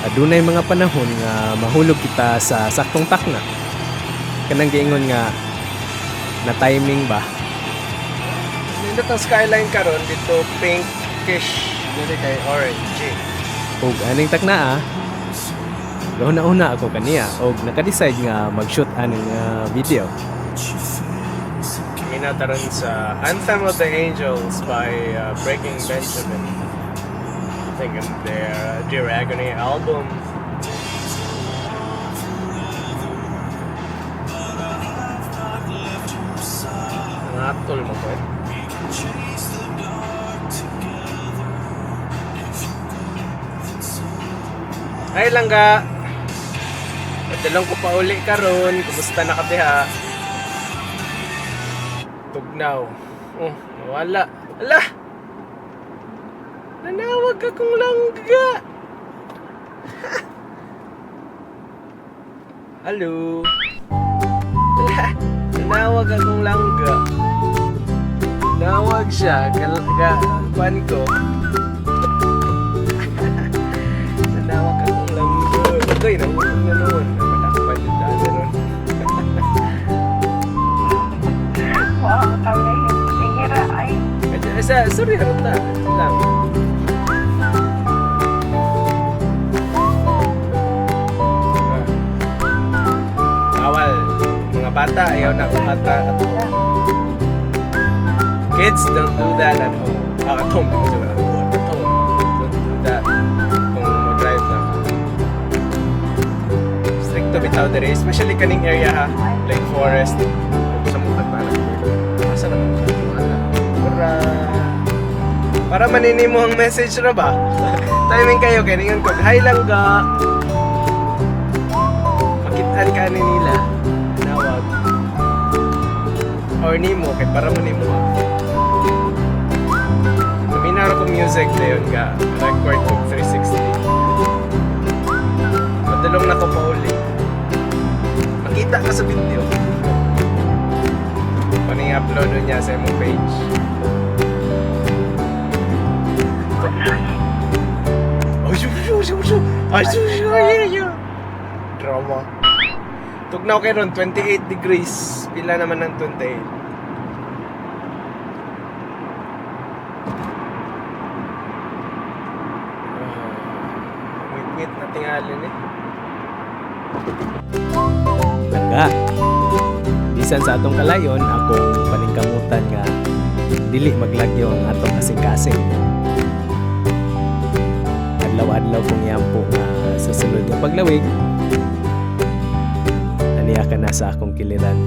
Adunay mga panahon nga mahulog kita sa saktong takna. Kanang giingon nga na timing ba? Nindot ang skyline karon dito, pinkish, dili kay orange. Og aning takna gahuna-una ako kaniya og naka-decide nga mag-shoot aning video. Minaw ta ron sa Anthem of the Angels by Breaking Benjamin. I think in their Dear Agony album. Nangatol mo ko eh. Ay langga. Padalong ko pa uli karon. Kumusta na ka diha? Tugnaw. Oh, nawala. Ala! Nanawag akong langga. Hello. Ala, nanawag akong langga. Nawag siya. Gal, ga, kuan ko. Nanawag akong langga. Utoy, nahulog na noon. Madakpan yung daan na ron. Wow, kami hira ay. Medyo, sa, sorry, ano ta? Lang. Bawal. Mga bata, ayaw na bata at home. Kids, don't do that at home. Ah, at home. At home. At home. Don't do that kung mag-drive na ka. Stricto bitaw dere, especially kaning area ha. Like forest. Sa mga para. Asa naman ka? Wala. Para maninimo ang message ra ba? Timing kayo kay ningon ko, "Hi langga." Makitaan ka ni nila. Nawag. Or nimo kay para mo nimo ah. Naminaw ko music dayon ga record ko 360. Padulong na ko pauli. Makita ka sa video. Paning upload niya sa imong page. Oh, shu, shu, shu, shu. Ay, shu, shu, ay, ay, ay. Drama. Tugnaw kay ron, 28 degrees. Pila naman ng 28? Ah, ngit-ngit na tingalin eh. Langga. Bisan sa atong kalayon, akong paningkamutan nga dili maglagyo ang atong kasing-kasing. Adlaw-adlaw kong yampo nga sa sunod nga paglawig, aniya ka na sa akong kiliran.